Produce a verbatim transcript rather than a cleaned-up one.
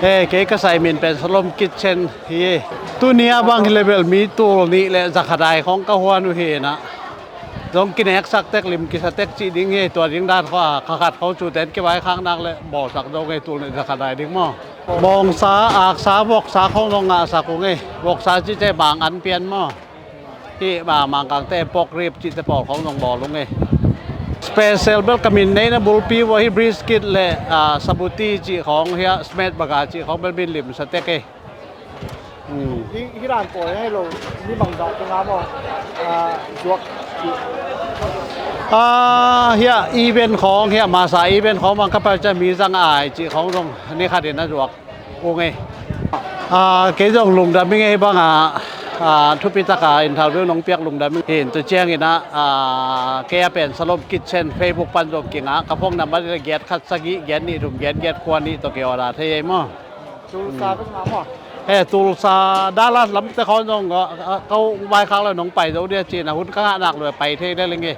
He, kei ka sai min pen Salom Kitchen hi. Tuni a bang hi le bel mi tul nih le zakha dai khong ka huan uh hi na. Zong kineksak tek lim kisa tek cih ding hi, tua ding dan khua, kha khat khong cu ten kivaikhak nak le bawlsak zong hi, tul nih zakha dai ding maw. Bawngsa, aksa, voksa khong zong ngahsak uh ngei. Voksa cih te bang an pian maw. Hih, ah, Mangkangte pork rib cihte pawl khong zong bawl ung e. Special bel ka min nei na bulpi uh hi, brisket le, ah, sabuti cih khong hi a, smash burger cih khong bel min limsa tek e. Hmm. Hi, hi dan pawl hi lo, ni bangzah te ngam aw, ah, zuak cih. Ah, hi a event khong, hi a masa event khong bang ka pau ciang mi zang ai cih khong zong ni khat in a zuak. Kong e. Ah, kei zong lungdam ing e, hih bangah, ah, thupi taka interview nong piak lungdam ing. Hi in tu ciangin ah, ah, kei a pen Salom Kitchen Facebook pan zong kingah, ka phone number le giat khat sagih, giat nih thum, giat giat kua nih tawh ki order thei ei maw. Tulsa bek ngam aw. He, Tulsa, Dallas lamte khong zong, ah, ah, ka vaikhak le nong pai zo dia cih na hun ka ngah nak lua pai thei le ling e.